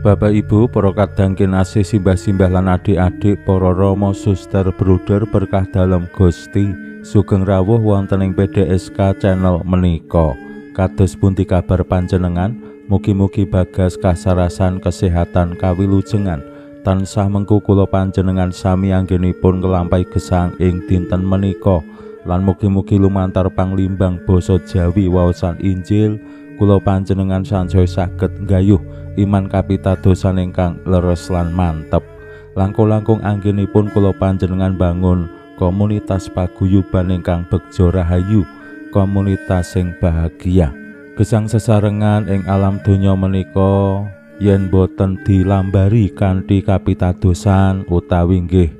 Bapak Ibu, para kadang kinasih, simbah-simbah lan adik-adik, para rama, suster, bruder berkah dalem Gusti, sugeng rawuh wonten ing PDSK channel menika. Kados pundi kabar panjenengan? Mugi-mugi bagas kasarasan kesehatan kawilujengan. Tansah mengku kula panjenengan sami anggenipun nglampahi gesang ing dinten menika. Lan mugi-mugi lumantar panglimbang basa Jawi waosan Injil kula panjenengan sansaya saged nggayuh iman kapitadosan ingkang leres lan mantep. Langkung-langkung anggenipun kula panjenengan bangun komunitas paguyuban ingkang begja rahayu, komunitas sing bahagia. Gesang sesarengan ing alam donya menika yen boten dilambari kanthi kapitadosan utawi nggih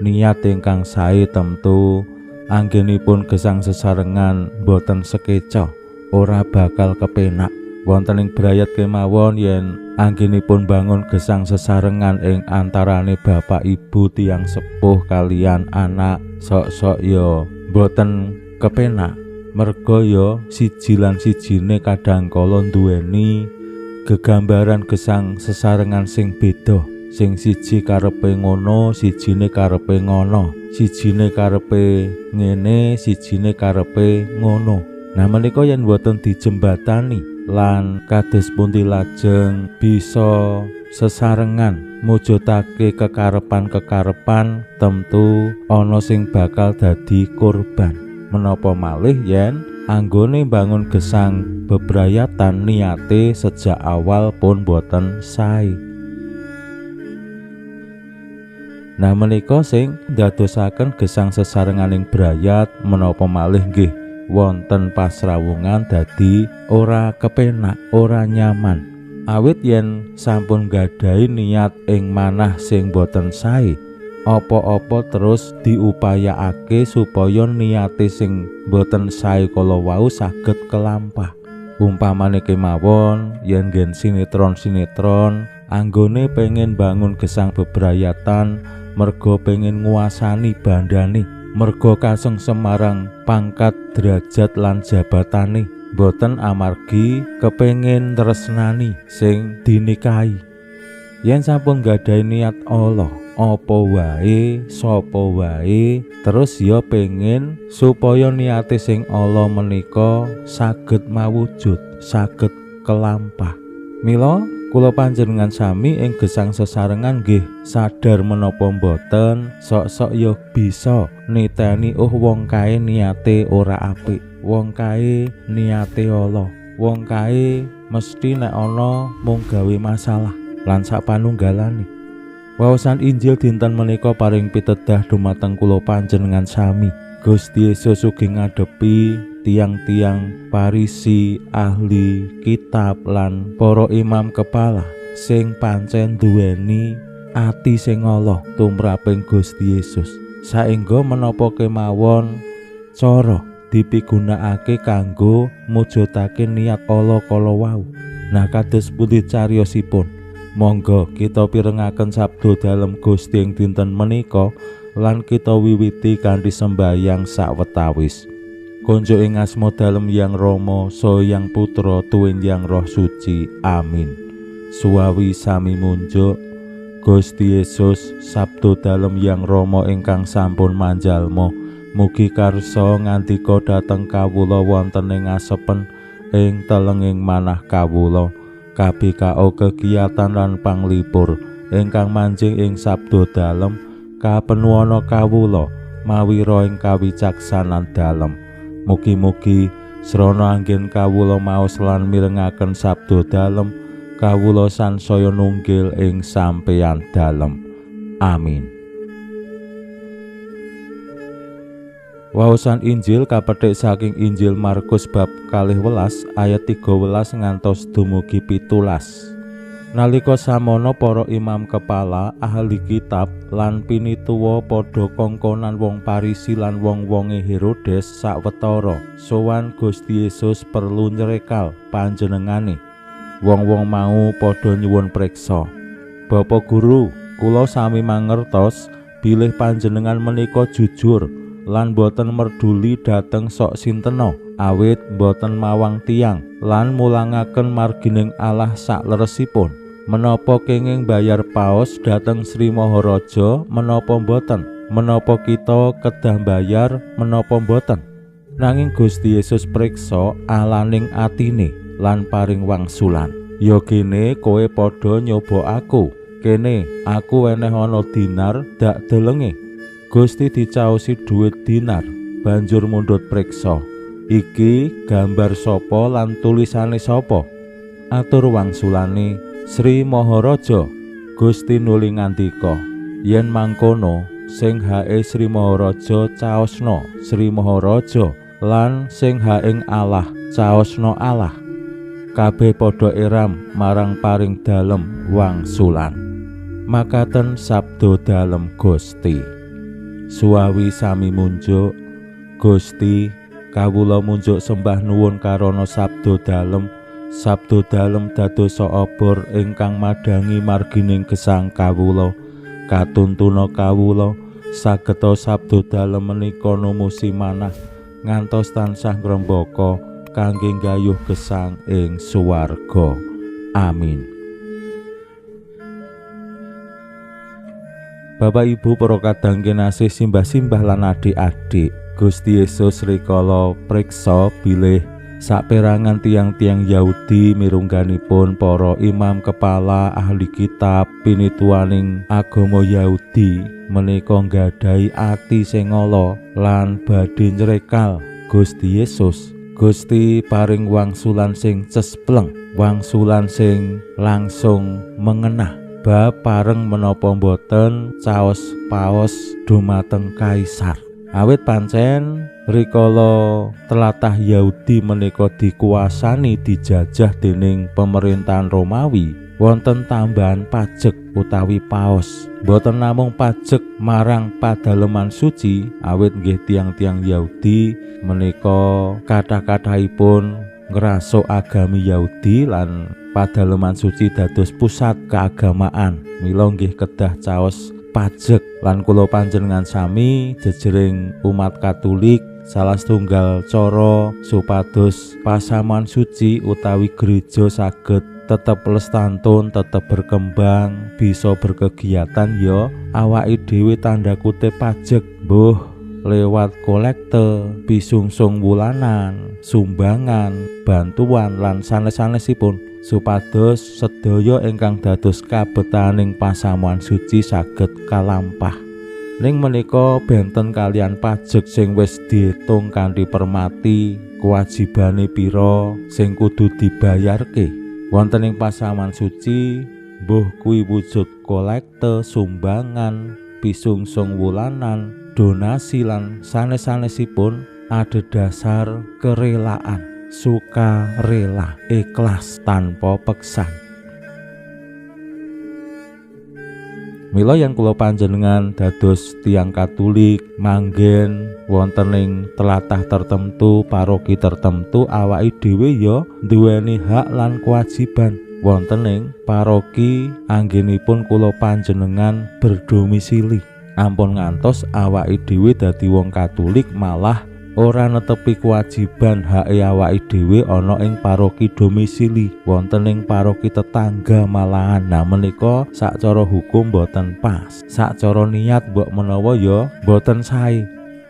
niat ingkang sae, tentu anggenipun gesang sesarengan boten sekeca, ora bakal kepenak. Wonten ing brayat kemawon yen anggenipun bangun gesang sesarengan ing antarane bapak ibu tiyang sepuh kalian anak, sok-sok ya boten kepenak, merga ya siji lan sijine kadang kala duweni gegambaran gesang sesarengan sing beda. Sing siji karepe ngono, sijine karepe ngono, sijine karepe ngene, sijine karepe ngono. Nah menika yen boten dijembatani lan kados pundi lajeng bisa sesarengan mujudake kekarepan-kekarepan, tentu ana sing bakal dadi korban. Menapa malih yen anggone bangun gesang bebrayatan niate sejak awal pun boten sae. Nah menika sing ndadosaken gesang sesarenganing brayat menapa malih nggih wonten pasrawungan dadi ora kepenak, ora nyaman. Awit yen sampun gadahi niat ing manah sing boten sae, apa-apa terus diupayakake supaya niate sing boten sae kala wau saged kelampah. Umpamane kemawon yen nggen sinetron-sinetron anggone pengen bangun gesang bebrayatan merga pengen nguasani bandane, merga kaseng semarang pangkat derajat lan jabatane, boten amargi kepengin tresnani sing dinikahi. Yen sampun gadahi niat Allah, apa wae, sapa wae, terus ya pengen supaya niate sing Allah menika saged mawujud, saged kelampah. Mila kula panjenengan sami ing gesang sesarengan nggih sadar menapa mboten, sok-sok ya bisa niteni, oh wong kae niate ora apik, wong kae niate ala, wong kae mesti nek ana mung gawe masalah lan sak panunggalane. Waosan Injil dinten menika paring pitedah dumateng kula panjenengan sami. Gusti Yesus ugi ngadepi tiang-tiang Parisi, ahli kitab lan para imam kepala sing pancen duweni ati sing ala tumraping Gusti Yesus. Saengga menapa kemawon cara dipigunakake kanggo mujudake niat ala kala wau. Nah kados pundi cariyosipun? Monggo kita pirengaken sabda dalem Gusti ing dinten menika lan kita wiwiti kanthi sembahyang sawetawis. Konjuk ing asma dalem Yang Rama, saha Yang Putra, tuwin Yang Roh Suci. Amin. Suwawi sami munjuk Gusti Yesus, sabda dalem Yang Rama ingkang sampun manjalma, mugi karsa ngandika dhateng kawula wonten ing asepen ing telenging manah kawula. KBKO kegiatan lan panglipur ingkang manjing ing sabda dalem kapenuwana kawula mawira ing kawicaksanan dalem. Mugi-mugi srana anggen kawula maos lan mirengaken sabda dalem, kawula sansaya nunggil ing sampeyan dalem. Amin. Waosan Injil kapetik saking Injil Markus bab 12 ayat 13 ngantos dumugi 17. Nalika samono para imam kepala, ahli kitab lan pinituwa padha kongkonan wong Parisi lan wong-wonge Herodes sawetara sowan Gusti Yesus perlu nyrekal panjenengane. Wong-wong mau padha nyuwun preksa. Bapak Guru, kula sami mangertos bilih panjenengan menika jujur lan boten merduli dhateng sok sintena, awit boten mawang tiyang lan mulangaken margining Allah sakleresipun. Menapa kenging bayar paos dhateng Sri Maharaja menapa boten? Menapa kita kedah bayar menapa boten? Nanging Gusti Yesus priksa alaning atine lan paring wangsulan. Ya kene kowe padha nyoba aku. Kene aku weneh ana dinar dak delenge. Gusti dicaosi dhuwit dinar, banjur mundhut priksa. Iki gambar sapa lan tulisane sapa? Atur wangsulane Sri Maharaja. Gusti nuli ngandika, yen mangkono sing hae Sri Maharaja caosna Sri Maharaja lan sing haeng Allah caosna Allah. Kabeh padha eram marang paring dalem wangsulan. Makaten sabda dalem Gusti. Suwawi sami munjuk Gusti, kawula munjuk sembah nuwun karana sabda dalem. Sabda dalem dadosa obor ingkang madhangi margining gesang kawula. Katuntuna kawula sageta sabda dalem menika numusi manah ngantos tansah ngrembaka kangge nggayuh gesang ing swarga. Amin. Bapak Ibu para kadang kinasih, simbah-simbah lan adik-adik, Gusti Yesus rikala priksa bilih saperangan tiang-tiang Yahudi mirungganipun para imam kepala, ahli kitab, pinituaning agama Yahudi menika nggadahi ati sing ala lan badhe nyrekal Gusti Yesus. Gusti paring wangsulan sing cespleng, wangsulan sing langsung mengenah bab pareng menapa mboten caos paos dumateng Kaisar. Awit pancen rikala tlatah Yahudi menika dikuasani dijajah dening pemerintahan Romawi, wonten tambahan pajek utawi paos. Mboten namung pajek marang padaleman suci, awit nggih tiang-tiang Yahudi menika kathah-kathahipun ngrasuk agami Yahudi lan padaleman suci dados pusat keagamaan. Mila nggih kedah caos pajek. Lan kula panjenengan sami jejering umat Katolik, salah setunggal cara supados pasamuan suci utawi gereja saged tetep lestantun, tetep berkembang, bisa berkegiatan ya awake dhewe tanda kutip pajek, mbuh lewat kolekte, pisungsung wulanan, sumbangan, bantuan lan sanes-sanesipun, supados sedaya ingkang dados kabetaning pasamuan suci saged kalampah. Ning menika benten kalian pajek sing wis diitung kanthi permati, kewajibane pira sing kudu dibayarke. Wonten ing pasamuan suci, mbuh kuwi wujud kolekte, sumbangan, pisungsung wulanan, donasi lan sanes-sanesipun adhedhasar kerelaan, sukarela, ikhlas tanpa peksan. Mila yen kula panjenengan dados tiyang Katolik manggen wonten ing tlatah tertentu, paroki tertentu, awake dhewe ya duweni hak lan kewajiban wonten ing paroki anggenipun kula panjenengan berdomisili. Ampun ngantos awake dhewe dadi wong Katolik malah ora netepi kewajiban hake awake dhewe ana ing paroki domisili, wonten ing paroki tetangga malahan. Nah menika sacara hukum boten pas, sacara niat mbok menawa ya boten sae.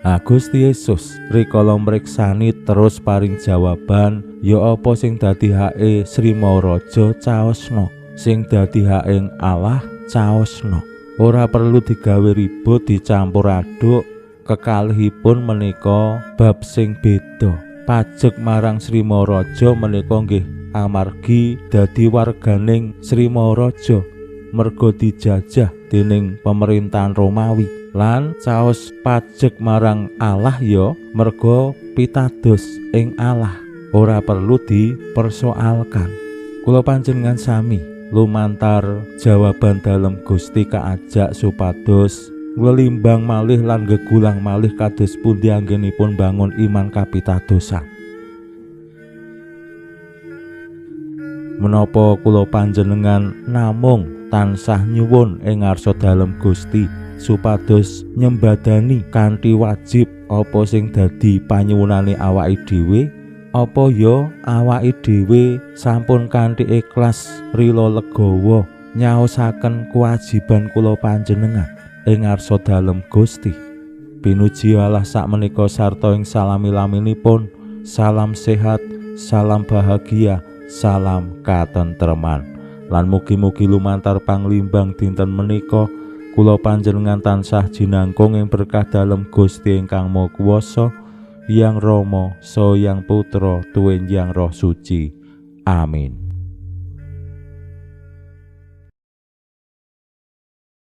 Nah, Gusti Yesus rikala mriksani terus paring jawaban, ya apa sing dadi hake Sri Maharaja caosna, sing dadi hake Allah caosna. Ora perlu digawe ribut, dicampur aduk. Kekalihipun menika bab sing beda. Pajek marang Sri Maharaja menika nggih amargi dadi warganing Sri Maharaja, merga dijajah dening pemerintahan Romawi. Lan caos pajek marang Allah ya merga pitados ing Allah, ora perlu dipersoalkan. Kula panjenengan sami Lumantar jawaban dalem Gusti kaajak supados nglelimbang malih lan gegulang malih kados pundi anggenipun bangun iman kapitadosan. Menapa kula panjenengan namung tansah nyuwun ing ngarsa dalem Gusti supados nyembadani kanthi wajib apa sing dadi panyuwunane awake dhewe, apa ya awake dhewe sampun kanthi ikhlas rila legawa nyaosaken kewajiban kula panjenengan ing ngarsa dalem Gusti. Pinuji Allah sakmenika sarta ing salami-laminipun. Salam sehat, salam bahagia, salam katentreman. Lan mugi-mugi lumantar panglimbang dinten menika kula panjenengan tansah jinangkung ing berkah dalem Gusti ingkang Maha Kuwasa, Yang Rama, Saha Yang Putra, tuwin Yang Roh Suci. Amin.